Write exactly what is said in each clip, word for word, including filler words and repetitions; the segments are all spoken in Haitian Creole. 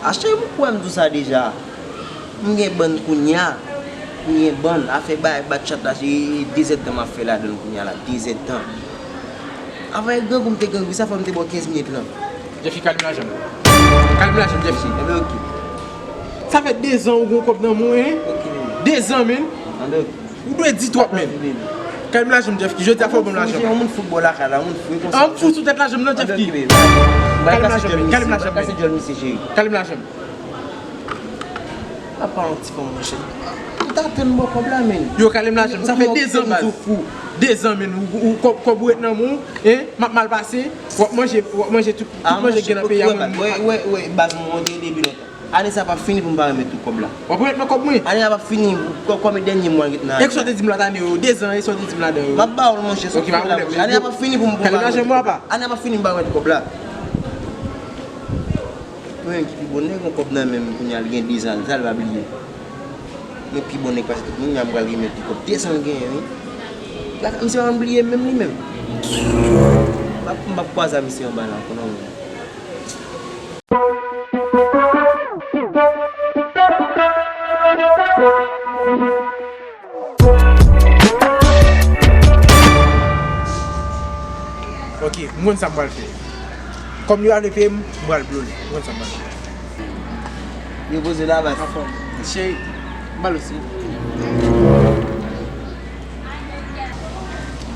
A cheri, m kwè m di w sa deja. M gen bann kounya. M gen bann. Afè bay bat chat la, se de zèdtan m ap fè ladan l kounya la. De zèdtan. Avè grangou m te grangou, sa fè m te ba w kenz minit lan. Jeffy, kale m lajan m. Kale m lajan m, Jeffy. Enben, oke. Sa fè de zan ou gon kòb nan men w, hein? Oke, men. De zan, men. Enben, oke. Ou dwe di twòp, men. Kale m lajan m, Jeffy. Jodi a fò w ban m lajan m. Yon moun fou bò lakay la, yon moun fou konsa. An fou sou tèt lajan m nan, Jeffy. Kale m lajan m, men. Kale m lajan m, men. Kale m lajan m. Apa yon ti fanm, monchè. Ou ta tann bò kòb la, men. Yo, kale m lajan m. Sa fè de zan, baz. De zan, men. Ou, ou, kòb, kòb ou ret nan men w, hein? M ap mal pase. W ap manje, w ap manje tout, tout manje gen nan peyi a, mwen. Wè, wè, wè, baz, mwen te depi lontan. Ane sa p ap fini pou m pa remèt tout kòb la. W ap remèt mwen kòb mwen? Ane a p ap fini, kò-, kòm e dènye mwa l ret nan ane. E sa w te di m lòt ane yo, de zan, e sa w te di m ladan yo? M ap ba w l, monchè, sa w fè la, monchè. Ane a p ap fini pou m, pou m pa remèt kòb la. Ane a p ap fini m pa remèt kòb la. Mwen menm ki pi bon, nèg gon kòb nan men m kounye a, l gen de zan, sa l pa bliye. Mwen pi bon nèg pase tout moun, m pral remèt li kòb de zan l genyen, wi. Misye pa konn bliye m menm li menm. M p ap, m p ap kwaze a misye anba la ankò non, mwen. Ok, m konn sa m pral fè. Kòm yo ale peye m, m pral blow li. M konn sa m pral fè. Yo poze la, baz. Anfòm. Cheri, m pral osi.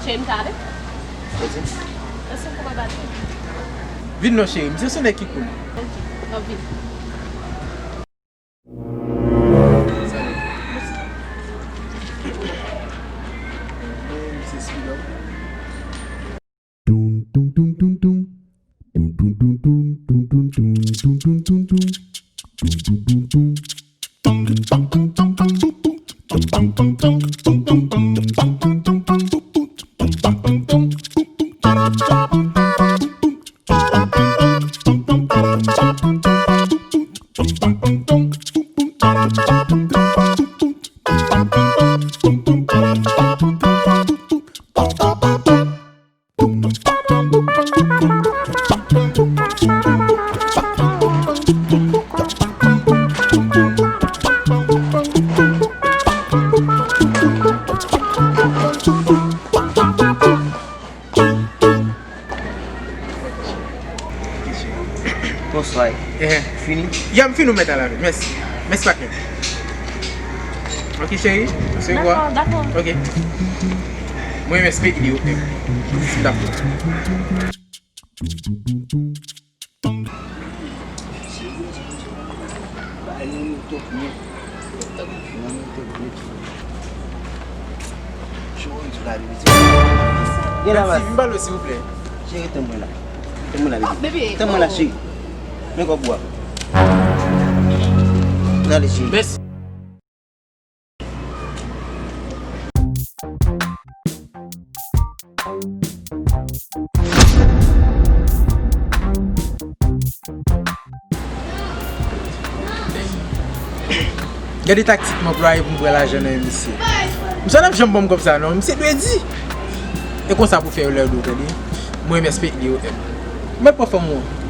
Cheri, m ka ale? Soti. Mèsi pou mwen, baz. Vin non, cheri. Misye se nèg ki cool. Ok, m ap vin. Bonswa. Ehe. Fini? Ya, m fini, ou mèt al avè l. Mèsi. Mèsi, patnè. Ok, cheri. Se kwa? Dakò, dakò. Ok. Mwen, mèsi, peki li, ok. Si m dakò. Gen la, baz. Mèsi, m ba l, silvouplè. Cheri, tann mwen la. Tann mwen la, bebe. Tann mwen la, cheri. Men kòb ou a. N ale, cheri. Mèsi. Gade taktik m anplwaye pou m pran lajan nan men misye. Misye p ap janm ban m kòb sa non, misye dwe di. E konsa pou fè yo lè yo dwe, tande. Mwen, M S P I D O M. Mwen pran fanm ou an.